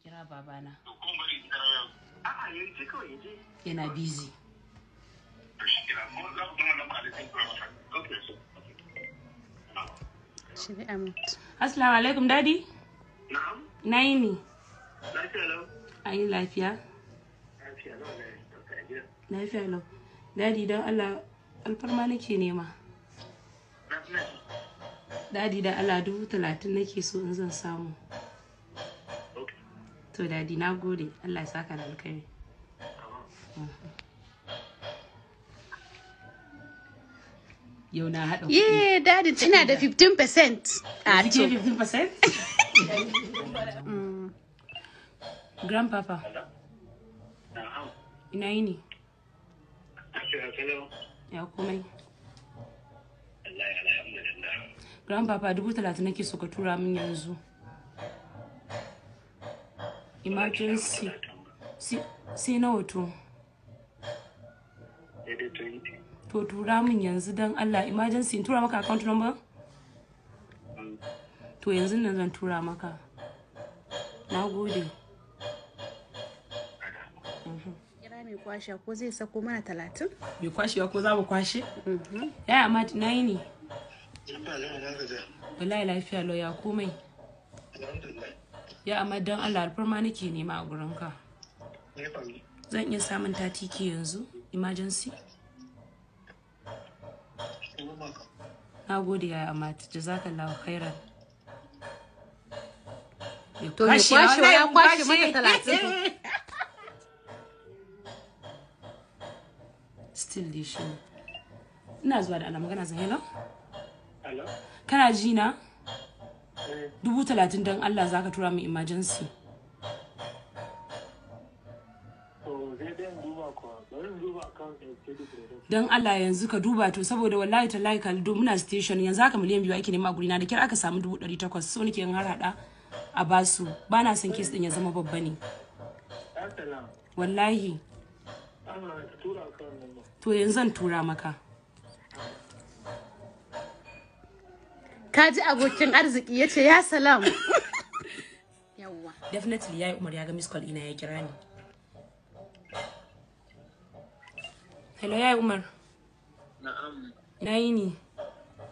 Kira babana. To ko bari in kira yau. A'a, yayi kawai yaje. Yana busy. To shi kenan, ko za ku gama lamba da zai tura masa. Okay, so. Shiri Ahmad. Assalamu alaikum, Daddy. Na'am. Na yi ni. Lafiya lau. An yi lafiya? Lafiya lau ne. Barka gida. Lafiya lau. Daddy, don Allah alfarma nake nema. Lafiya. Daddy, don Allah 30,000 nake so in zan samu. Okay. To Daddy, na gode. Allah ya saka da alkhairi. Yau na haɗa kuɗi. Yeah, Daddy, ina da 15%. A Kike to. 15%? Grandpapa, Na'am. ina yini? Lafiya kalau. Ya komai. Wallahi alhamdulillah. Grandpapa, 30,000 nake so ka tura min yanzu. Emergency. Sai nawa to? Daidai 20. To tura min yanzu don Allah, emergency, in tura maka account number? To yanzu nan zan tura maka. Na gode. Kira mai kwashe ko zai sako mana 30? Bai kwashewa ko za mu kwashe? Yaya Ahmad, na yi ne. Ba lau na gaja. Wallahi lafiya lau, ya komai. Alhamdulillah. Ya Ahmad, don Allah alfarma nake nema a gurinka. Me faru? Zan iya samun 30K yanzu? Emergency? Turo maka. Na gode, yaya Ahmad. Jazakallahu khairan. Bai To mai kwashewa, kwashewa ya wallahi kwashe mun mata 30. Still dai shi ne. Ina zuwa da Allah magana zan, hello? Hello? Kana ji na? Eh, 30,000 don Allah zaka tura min emergency. to sai dai in duba ko. Bari in duba account ɗin sai dai. Don Allah yanzu ka duba to, saboda wallahi tallahi kaldo muna station yanzu haka, 2 miliyan ake nema a gurina, da kyar aka samu 800,000, so nake in har hada a basu, ba na son case din ya zama babba ne. Assalam. Wallahi. Ana ka tura account number. To yanzu zan tura maka. Ka ji abokin arziki ya ce ya salam. Yawwa. Definitely yayi Umar ya ga miss call ina ya kira ni. Hello, yayi Umar. Na'am, Na yi ni.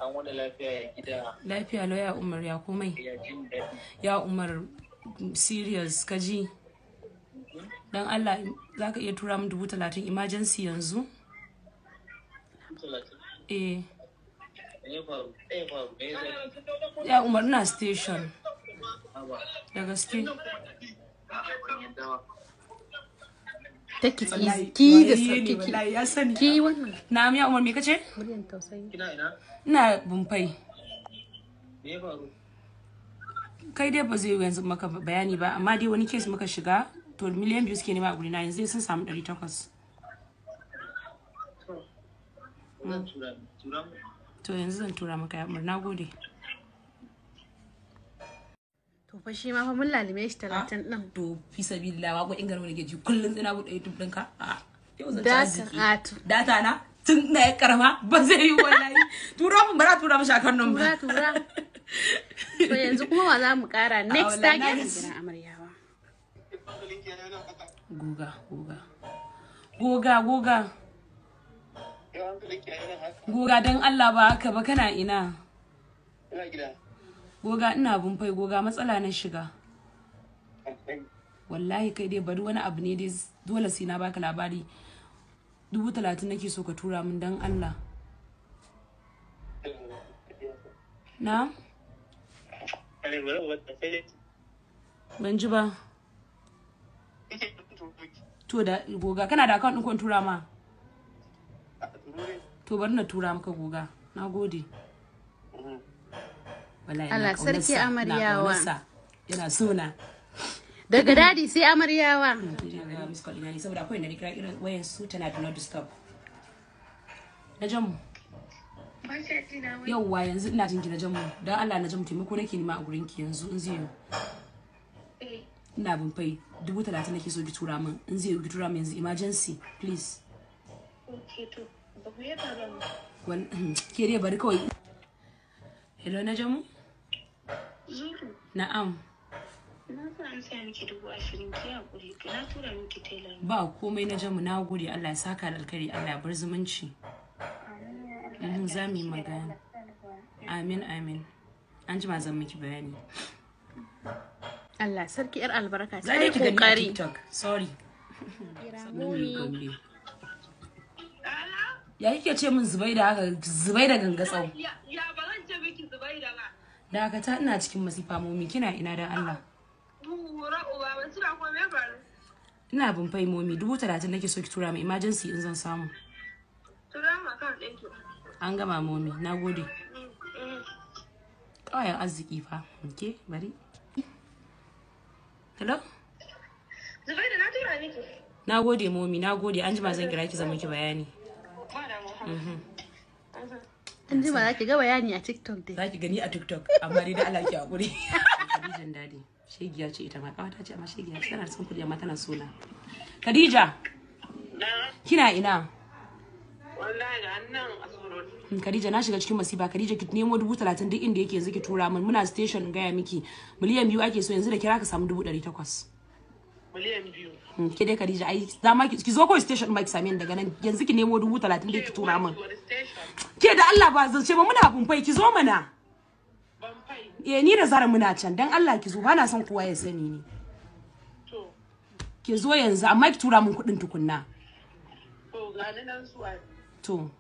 an wani lafiya, ya gida? Lafiya lau, ya Umar, ya komai? Ya jin daɗi. Ya Umar, serious ka ji, don Allah za ka iya tura min 30,000 emergency yanzu? 30. Eh. Me ya faru? Me ya faru? Me ya zai? Ya Umar, ina station. Haba, Da gaske. ban yadda ba. Take it easy. Ki da sauki ki. Wallahi ya sani. Ki wannan. Na'am ya Umar, me kace? Muryan tausayi. Kina ina? Ina Bumfai. Me ya faru? Kai dai ba zai yi yanzu maka bayani ba, amma dai wani case muka shiga, to 2 miliyan suke nema a gurina, yanzu dai sun samu 800. To, zan tura, tura mu. To yanzu zan tura maka, ya Umar, nagode. To fa shi ma fa mun lalime shi 30 din. To fi sabilillah, waƙoƙin garba nake ji kullum, sai na buɗe YouTube ɗinka. A yau zan ci Data, arziki. a to. Data na tun na ya karama ba zai yi wallahi. Tura mun, bara tura mishi akan nan Tura tura. To yanzu kuma wa za mu kara next wallahi na target? gaji. Gidan amaryawa. Goga goga goga goga goga, don Allah ba haka ba, kana ina? Ina gida. Goga, ina Bumfai goga, matsala na shiga wallahi. Kai dai bari, wani abu ne dai dole sai na baka labari. 30,000 nake so ka tura min don Allah. Na ban ji ba. To da goga, kana da account ɗin ko in tura ma? To bari na tura maka goga, na gode. Wallahi ina Allah sarki ƙaunarsa, ina amaryawa. ƙaunarsa. Yana so na. Daga Daddy sai amaryawa. Miss call ina ne, saboda akwai inda na kira irin wayan su tana do not disturb. Na jamu. Yauwa, yanzu ina jinki na jamu. Don Allah na jamu, taimako nake nema a gurin ki yanzu in zai yiwu. Ina Bumfai, 30,000 nake so ki tura min in zai yiwu, ki tura min yanzu, emergency please. Ke dai bari kawai. Hello, na jamu. Na'am. Na so an saya miki 20,000, ki hakuri. Na tura miki tela. Ba komai na jamu, na gode. Allah ya saka da alkhairi, Allah ya bar zumunci. Za mu yi magana. Amin amin. An jima zan miki bayani. Allah sarki, yar albarka. Za Ta dai yi ki gani a kokari. TikTok. Sorry. Gombe. Ya kike ce min Zubaida haka, Zubaida gangatsau? Ya ba zan ce miki Zubaida ba. Dakata, ina cikin masifa momi, kina ina dan Allah? Bura uba ban tuna ko me faru. Ina bumfai momi, 30,000 nake so ki tura min emergency in zan samu. Tura ma kan ɗinki. An gama momi, na gode. Ƙawayen arziki fa. Ke bari. Hello? Zubaida, na tura miki. Na gode momi, na gode. An jima zan kira ki, zan miki bayani. Ba damuwa. An jima za ki ga bayani a TikTok dai. Za ki gani a TikTok, amma dai da Allah ki hakuri. Khadijan dadi. Shegiya ce ita ma, kawata ce amma shegiya ce, tana son kuɗi amma tana sona. Khadija, Na kina ina? wallahi ga nan a tsoron. Khadija, na shiga cikin masifa. Khadija, ki nemo 30,000 duk inda yake yanzu ki tura min. Muna station in gaya miki, 2 miliyan ake so yanzu, da kira ka samu 800,000. 2 miliyan. Ke dai Khadija, ai za ma ki zo kawai station ma ki same ni daga nan yanzu, ki nemo 30,000 dai ki tura min. Wani station? Ke da Allah ba zance ba, muna Bumfai, ki zo mana. Ban fai. Eh, ni da Zara muna can, dan Allah ki zo, ba na son kowa ya sani ni. To, Ki zo yanzu, amma ki tura min kuɗin tukunna. to gani nan zuwa. To.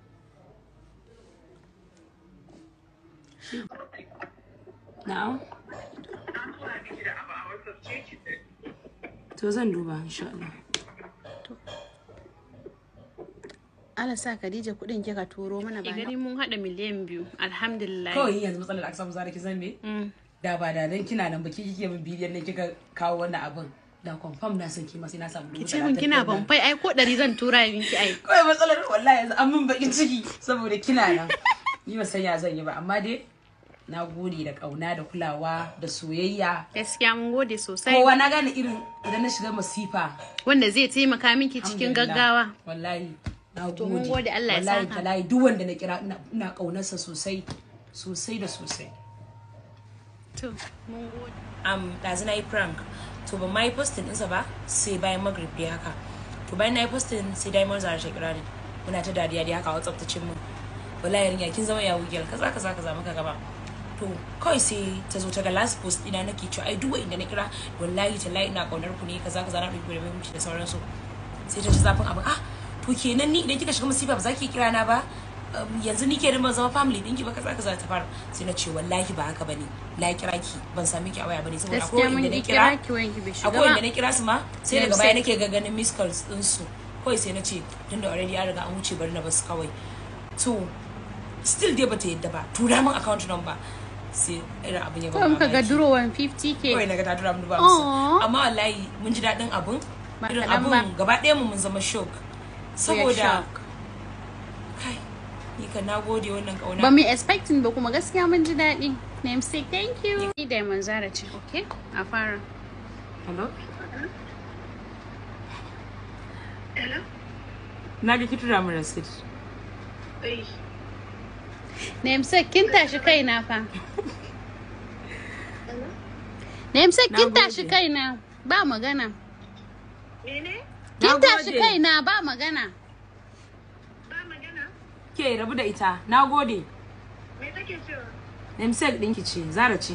Na'am. Na tura miki da abu a WhatsApp ce ki. To, zan duba insha Allah. Allah sa Khadija kuɗin kika turo mana ba. Gani mun haɗa 2 miliyan, alhamdulillah. Kawai yanzu matsalar aka samu, Zara, ki san me? Da ba da dan kina nan ba, ki kike min bidiyon nan kika kawo wannan abin. Da confirm na san ki ma sai na samu Ki ce min 30,000 kina ɗin nan. Bamfai ai, ko 100 zan tura miki ai. Kawai matsalar wallahi yanzu an min bakin ciki saboda kina nan. Ni ba san ya zan yi ba, amma dai na gode da kauna da kulawa da soyayya. Gaskiya mun gode sosai. Kowa na gane irin idan na shiga masifa Wanda zai taimaka miki cikin Alhamdulillah. gaggawa. Wallahi na gode. To, mun gode, Allah ya Wallahi saka. tallahi duk wanda na kira ina kaunarsa sosai sosai da sosai. To, mun gode. Ɗazu na yi prank, to ban ma yi posting ɗinsa ba sai bayan magrib dai haka. To bayan na yi posting sai Diamond Zara ta kira ni, muna ta dariya dai haka a WhatsApp, ta ce min, "Wallahi yarinya kin zama yahoo girl, kaza kaza kaza." Muka gaba, to kawai sai ta zo ta ga last post ina nake cewa ai duk inda na kira wallahi tallahi ina kaunar ku ne, kaza kaza, na ɗauki da muhimmanci da sauransu. Sai ta ji zafin abin, "Ah, to kenan ni idan kika shiga masifa ba za ki kira na ba? Yanzu ni kenan ban zama family ɗinki ba," kaza kaza ta fara. Sai na ce wallahi ba haka bane, na kira ki ban sami ki a waya bane, saboda Gaskiya akwai mun inda na ki kira kira ki wayanki bai shiga akwai ba. inda na kira su ma sai daga Namesake. baya nake ga ganin miss calls din su. Kawai sai na ce tunda already ya riga an wuce, bari na basu kawai. To still dai bata yadda ba, "Tura min account number." Sai irin abin ya ban Kawai muka ga mamaki. durowan 50K. Kawai naga ta tura min 50,000. Aw. Amma wallahi mun ji daɗin abun. Ba Irin kaɗan ba. abun gaba ɗaya mu mun zama shock saboda Shock. Kai, ni ka na gode wannan kauna. Ba mu expecting ba, kuma gaskiya mun ji daɗi. Namesake, thank you. Ni Diamond Zara ce, okay? A fara. Hello? Hello? Na ga ki tura min receipt. Eh. Namesake, kin tashi kaina fa. Namesake, kin Na tashi gode. kaina. Ba magana. Mene? Kin Na tashi gode. kaina, ba magana. Ba magana? Ke rabu da ita, na gode. Me take cewa? Namesake ɗinki ce, Zara ce.